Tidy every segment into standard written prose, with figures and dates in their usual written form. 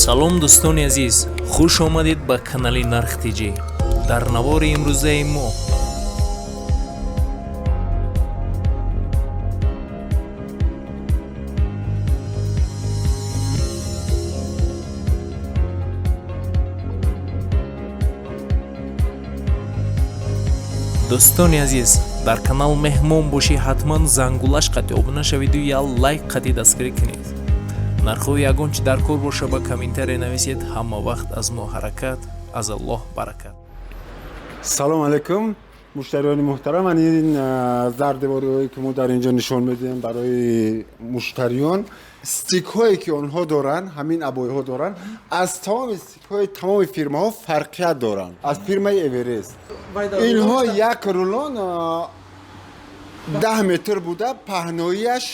Салом, дӯстони азиз, хуш омадед ба канали Нарх ТЖ. Дар навори имрӯзаи мо дӯстони азиз, дар канал меҳмон бошӣ, ҳатман зангулаш қатъи обуна шавиду як лайк қатъи дастгирӣ кунед. Нархҳои ягон чи дар кор боша, ба комментария нависед. Ҳама вақт аз мо ҳаракат, аз Аллоҳ баракат. Салом алейкум, муштариёни муҳтарам. Ман ин зардевориҳое ки мо дар инҷо нишон медиҳем барои муштариён, стикҳое ки онҳо доранд, ҳамин обойҳо доранд, аз тамоми стикҳои тамоми фирмаҳо фарқият доранд. Аз фирмаи Эверест инҳо як рулон 10 метр буда, паҳноияш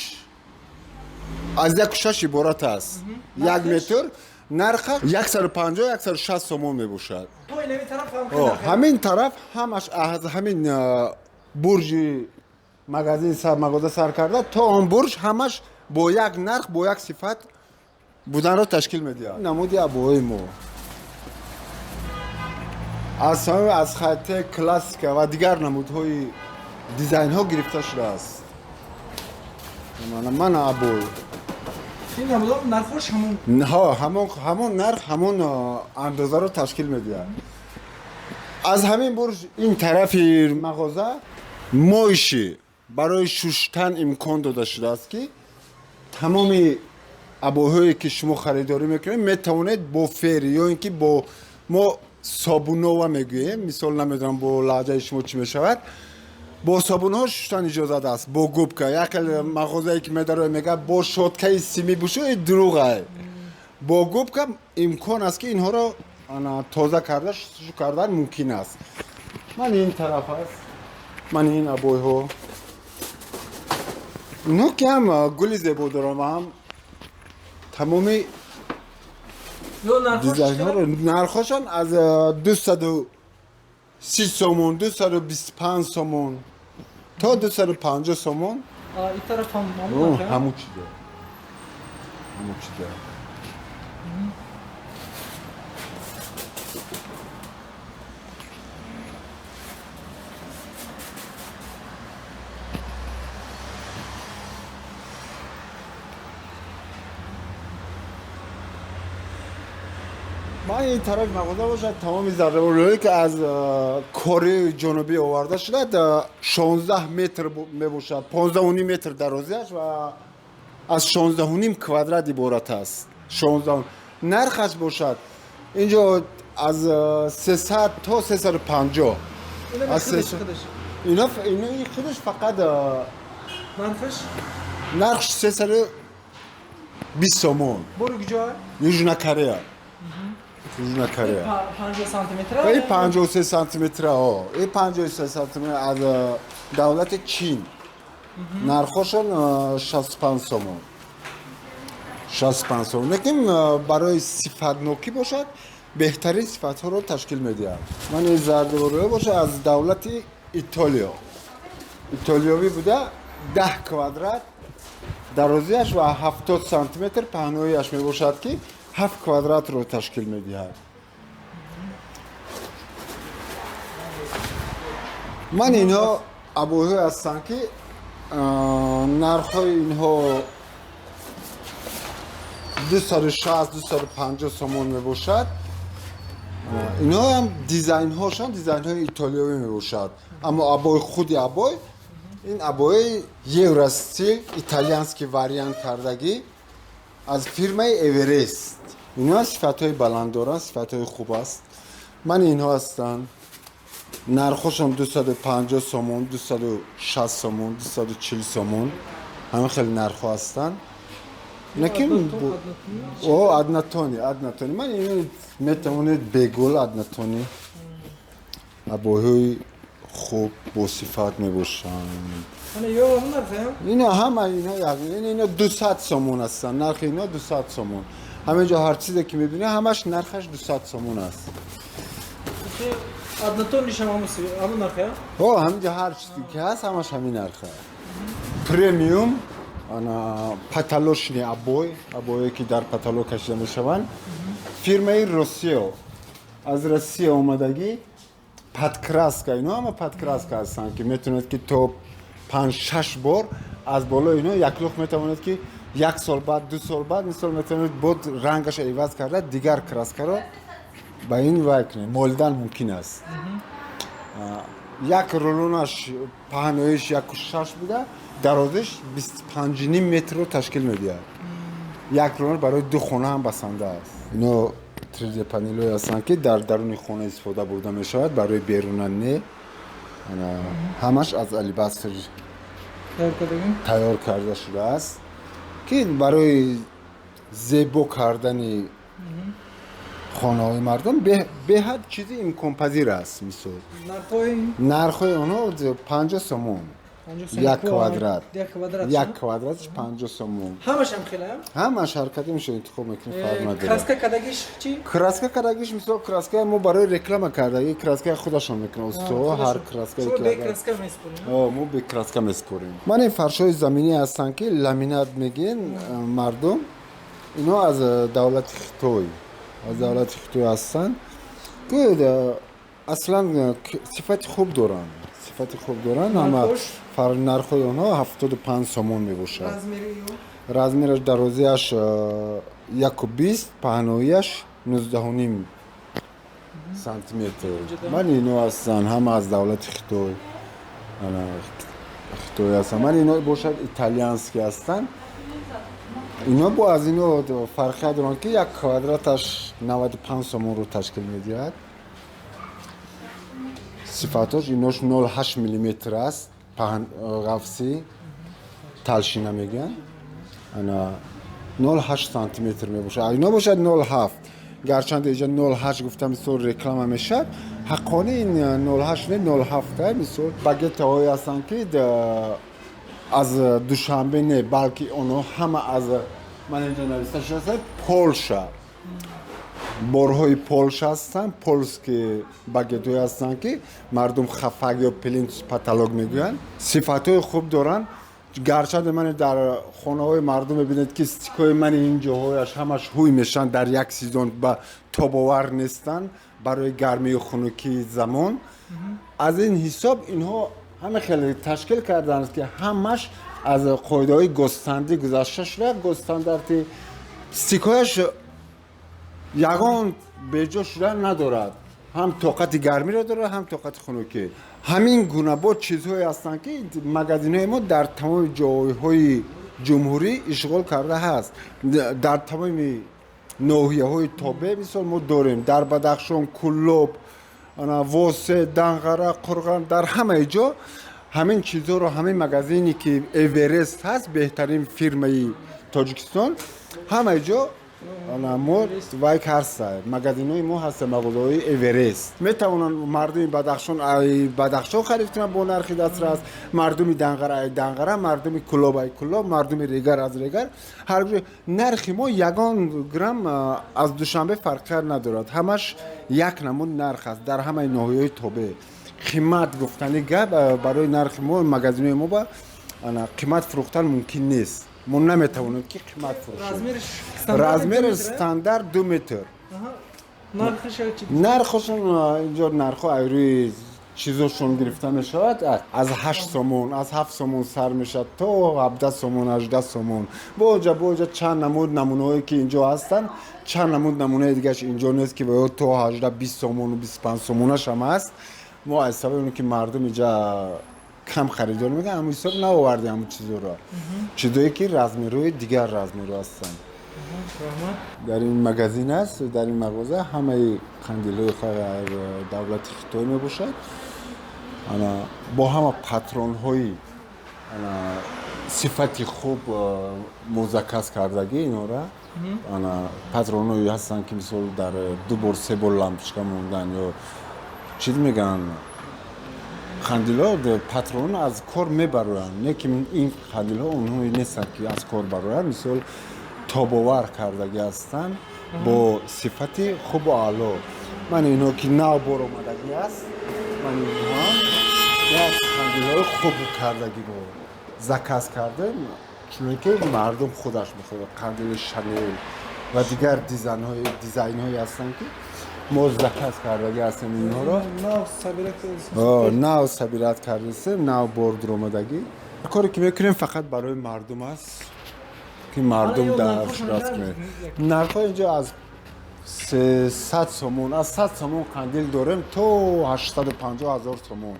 аз 1,6 иборат аст, 1 метр. Нархаш 150, 160 сомон мебошад. Ҳамин тараф ҳамаш аз ҳамин бурҷи магазин мағоза сар карда то он бурҷ ҳамаш бо як нарх, бо як сифат буданро ташкил медиҳад. Намуди обоҳои мо аз хати классика ва дигар намудҳои дизайнҳо гирифта шудааст. Мана обой. Ҳамон нарх, ҳамон андозаро ташкил медиҳад. Аз ҳамин бурҷ ин тарафи мағоза моиши барои шуштан имкон дода шудааст, ки тамоми обоҳое ки шумо харидорӣ мекунед, метавонед бо фери ё ин ки бо мо собунова мегӯем, мисол намедонам бо лаҳҷаи шумо чӣ мешавад, бо собунҳо шуштан иҷозат аст, бо губка. Як мағозае ки медарояд, мегӯяд бо щёткаи симӣ бушӯ, дурӯғ. Бо губка имкон аст, ки инҳоро тоза карда шустушу кардан мумкин аст. Ман ин тараф аст, ман ин обойҳо, инҳо ки ҳам гули зебо доранд ва ҳам тамоми дизайнҳоро. Нархҳошон аз 230 сомон, 225 сомон то 250 сомон. Ҳамун чиза, ҳамун чиза. Ман ин тарафи мағоза бошад, тамоми зардевориҳое ки аз Кореяи Ҷанубӣ оварда шуда, 16 метр мебошад, 15,5 метр дарозиаш ва аз 16,5 квадрат иборат аст. 16 нархаш бошад инҷо аз 300 то 350. Ино худаш фақат нархш 320 сомон. Южная Корея. Южная Корея. 50 сантиметра? И 53 сантиметра, и 53 сантиметра аз давлати Чин. Нархошон 65 сомон. 65 сомон. Лекин барои сифатнокӣ бошад, беҳтарин сифатҳоро ташкил медиҳад. Ман ин зардевориҳо бошад аз давлати Итолиё. Итолиёвӣ буда, 10 квадрат дарозиаш ва 70 сантиметр паҳноияш мебошад, ки 7 квадратро ташкил медиҳад. Ман инҳо обоҳое ҳастанд, ки нархҳои инҳо 260, 250 сомон мебошад. Инҳо ҳам дизайнҳошон дизайнҳои итолиёвӣ мебошад, аммо обои худи обой ин обои евростил, итальянский вариант кардагӣ аз фирмаи Эверест. Инҳо сифатҳои баланд доранд, сифатҳои хуб аст. Ман инҳо ҳастанд, нархҳошон 250 сомон, 260 сомон, 240 сомон, ҳамин хеле нархҳо ҳастанд. Лекин о однотонный, однотонный. Ман ино метавонед бегул однотонный обоҳои хуб бо сифат мебошанд. Ино ҳама ино 200 сомон ҳастанд. Нархи ино 200 сомон. Ҳамин ҷо ҳар чизе ки мебинед, ҳамаш нархаш 200 сомон аст. Ҳамин ҷо ҳар чизе ки ҳаст, ҳамаш ҳамин нарха. Премиум ана потолочный обой, обое ки дар потолок кашида мешаванд. Фирмаи Россия, аз Россия омадагӣ, подкраска. Ино ҳама подкраска ҳастанд, ки метавонед, ки то 5-6 бор аз болои ино яклух метавонед, ки як сол баъд, 2 сол баъд, мисол, метавонед бод рангаша иваз карда, дигар краскаро ба ин вай кунед, молидан мумкин аст. Як рулонаш паҳноиш 1,6 буда, дарозиш 25,5 метрро ташкил медиҳад. Як рулон барои ду хона ҳам басанда аст. Ино 3D панелҳое ҳастанд, ки дар даруни хона истифода бурда мешавад, барои беруна не. Ҳамаш аз алебастр тайёр карда шудааст, ки барои зебо кардани хонаҳои мардум беҳад чизи имконпазир аст. Мисол, нархҳои онҳо 50 сомон як квадрат, як квадратш 50 сомон. Ҳамашам хела? Ҳамаш ҳаракати мешо интихоб мекунӣ, фарқ надорад. Краска кардагиш чӣ? Краска кардагиш, мисол, краска мо барои реклама кардаги, краска худашон мекунад устоо, ҳар краска. Мо бе краска меспорем. Ман ин фаршҳои заминӣ ҳастанд, ки ламинат мегӯен мардум. Ино аз давлати Хитой, аз давлати Хитой ҳастанд, ки аслан сифати хуб доранд, сифати хуб доранд. Ҳама нархҳои онҳо 75 сомон мебошад. Размераш дарозиаш 1,20, паҳноияш 19,5 сантиметр. Ман ино ҳастанд, ҳама аз давлати Хитой, Хитой ҳастанд. Ман ино бошад, итальянский ҳастанд. Ино бо аз ино фарқият доранд, ки як квадраташ 95 сомонро ташкил медиҳад. Сифатош инош 0,8 миллиметр аст, ғафсӣ, толщина мегӯянд, ана 0,8 сантиметр мебошад. Ино бошад 0,7. Гарчанде иҷа 0,8 гуфта, мисол, реклама мешавад, ҳаққони ин 0,8 не, 0,7. Мисол, багетаҳое ҳастанд, ки аз Душанбе не, балки онҳо ҳама аз, ман инҷо нависта шудааст, Полша, борҳои Полша ҳастанд, польский багетҳое ҳастанд, ки мардум хафак ё плинтус, потолок мегӯянд. Сифатҳои хуб доранд. Гарчанде ман дар хонаҳои мардум мебинед, ки стикҳои мани ин ҷоҳояш ҳамаш ҳуй мешаванд дар як сезон, ба тобовар нестанд барои гармию хунукии замон. Аз ин ҳисоб инҳо ҳама хеле ташкил карданд, ки ҳамаш аз қоидаҳои госстандӣ гузашта шуда, госстандарти стикҳояш ягон беҷо шуда надорад, ҳам тоқати гармиро дорад, ҳам тоқати хунукӣ. Ҳамин гуна бо чизҳое ҳастанд, ки магазинҳои мо дар тамоми ҷойҳои ҷумҳурӣ ишғол карда ҳаст. Дар тамоми ноҳияҳои тобеъ, мисол, мо дорем дар Бадахшон, Куллоб, Восе, Данғара, Қурған, дар ҳамаи ҷо ҳамин чизҳоро, ҳамин магазине, ки Эверест ҳаст, беҳтарин фирмаи Тоҷикистон, ҳамаи ҷо мо вай ҳаста, магазинҳои мо ҳаста, мағозаҳои Эверест. Метавонанд мардуми Бадахшон ай Бадахшон харид кунанд бо нархи дастрас, мардуми Данғара ай Данғара, мардуми Кулоб ай Кулоб, мардуми Регар аз Регар. Ҳар нархи мо ягон грамм аз Душанбе фарқият надорад, ҳамаш як намуд нарх аст дар ҳамаи ноҳияҳои тобеъ. Қимат гуфтани гап, барои нархи мо, магазинҳои мо ба қимат фурӯхтан мумкин нест. Мо наметавонем, ки қимат фурӯшем. Размери стандарт 2 метр. Нархошон инҷо, нархҳо ай рӯи чизошон гирифта мешавад, аз 8 сомон, аз 7 сомон сар мешавад то 17 сомон, 18 сомон. Боҷа чанд намуд намунаҳое, ки инҷо ҳастанд, чанд намуд намунаи дигараш инҷо нест, ки то 18, 20 сомону 25 сомонаш ҳам ҳаст. Мо аз сабаби он ки мардум инҷа кам харидор мекунад, ҳамон ҳисоб наовардем ҳамон чизоро, чизое ки размерҳои дигар размерҳо ҳастанд. Дар ин магазин аст, дар ин мағоза ҳамаи қандилҳои давлати Хитой мебошад, бо ҳама патронҳои сифати хуб мо заказ кардагӣ инора. Патронҳое ҳастанд, ки мисол дар ду бор, се бор лампочка мондан ё чиз мегӯянд, қандилҳо патрон аз кор мебароянд, не ки ин қандилҳо онҳое нестанд, ки аз кор бароянд. Мисол, тобовар кардагӣ ҳастанд бо сифати хубу аъло. Ман инҳо, ки нав бор омадагӣ аст, ман инҳо як қандилҳои хуб кардагӣ бо заказ кардем, чунки мардум худаш мехоҳад қандили Шанел. Ва дигар дизайнҳое ҳастанд, ки мо заказ кардагӣ ҳастем инҳоро. Нав собирать кардастем, нав бор дуромадагӣ. Коре ки мекунем, фақат барои мардум аст, ки мардум дастрас кунад. Нархҳо инҷо аз 300 сомон, аз 100 сомон қандил дорем то 850 ҳазор сомон.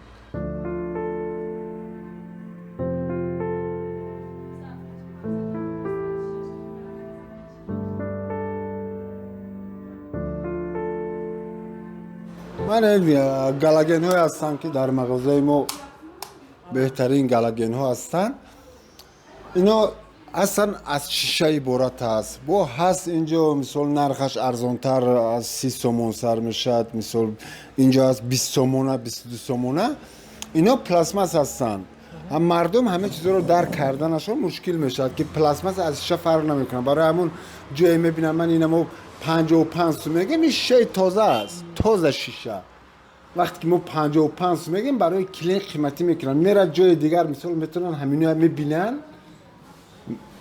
Ман галогенҳое ҳастанд, ки дар мағозаи мо беҳтарин галогенҳо ҳастанд. Ино ҳастанд, аз шиша иборат аст. Бо ҳаст инҷо, мисол, нархаш арзонтар, аз 30 сомон сар мешавад. Мисол, инҷо аст 20 сомона, 22 сомона. Ино пластмасс ҳастанд. Мардум ҳама чизро дарк карданашон мушкил мешавад, ки пластмасс аз шиша фарқ намекунад. Барои ҳамон ҷое мебинам ман, инамо 55 сум мегӯем, ин шишаи тоза аст, тоза шиша. Вақте ки мо 55 сум мегӯем, барои клиент қиматӣ мекунанд, мерад ҷои дигар, мисол, метавонанд ҳамино мебинанд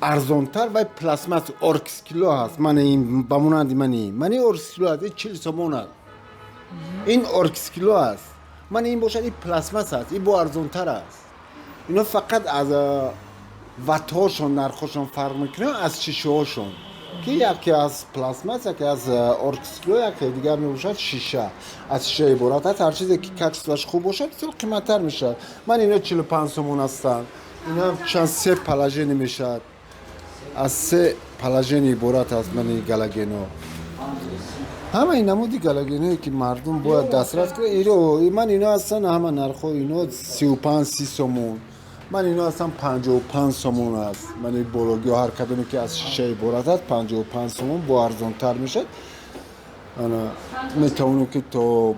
арзонтар. Вай пластмасс, оргстекло ҳаст. Ман ин ба монанди ман ин оргстекло аст, ин 40 сомон аст. Ин оргстекло аст. Ман ин бошад, ин пластмасс аст, ин бо арзонтар аст. Ино фақат аз ватҳошон нархҳошон фарқ мекунанд, аз шишаҳошон, ки яке аз пластмасс, яке аз оргстекло, яке дигар мебошад шиша, аз шиша иборат аст. Ҳар чизе ки качествоаш хуб бошад, бисёр қиматтар мешавад. Ман ино 45 сомон ҳастанд. Ино чанд се положение мешавад, аз се положение иборат аст. Ман ин галогенҳо, ҳамаи намуди галогенҳое ки мардум бояд дастрас кунад. Ман ино ҳастанд, ҳама нархҳо ино 35, 30 сомон. Ман ино ҳастам, 55 сомон аст. Ман ин бологиҳо, ҳар кадоме ки аз шиша иборат аст, 55 сомон, бо арзонтар мешавад. Ана метавонем ки то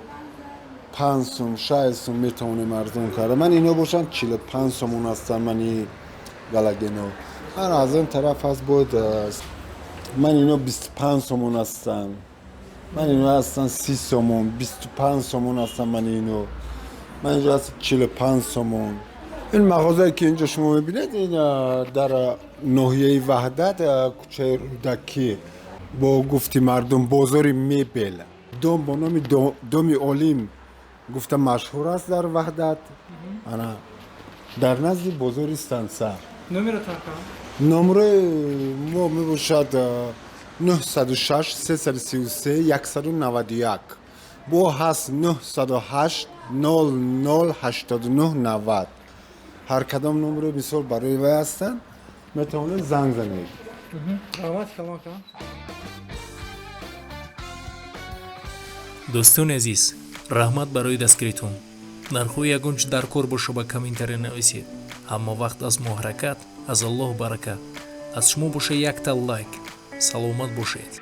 5 сум, 6 сум метавонем арзон карда. Ман ино бошанд, 45 сомон ҳастанд. Ман ин галогенҳо, ман аз он тараф ҳаст бояд. Ман ино 25 сомон ҳастанд. Ман ино ҳастанд 30 сомон, 25 сомон ҳастанд. Ман ино, ман инҷо ҳаст 45 сомон. Ин мағозае ки инҷо шумо мебинед, ин дар ноҳияи Ваҳдат, кӯчаи Рӯдакӣ, бо гуфти мардум бозори мебел, дом бо номи Доми Олим гуфта машҳур аст дар Ваҳдат, ана дар назди бозори станса. Номерои мо мебошад 906 333 191, бо ҳаст 908 00 89 90. Ҳар кадом номеро, мисол, барои вай ҳастанд, метавонед занг занед. Раҳмат калом. Дӯстони азиз, раҳмат барои дастгиритон. Нархҳои ягон чи дар кор боша, ба комментария нависед. Ҳама вақт аз мо ҳаракат, аз Аллоҳ баракат. Аз шумо боша якта лайк. Саломат бошед.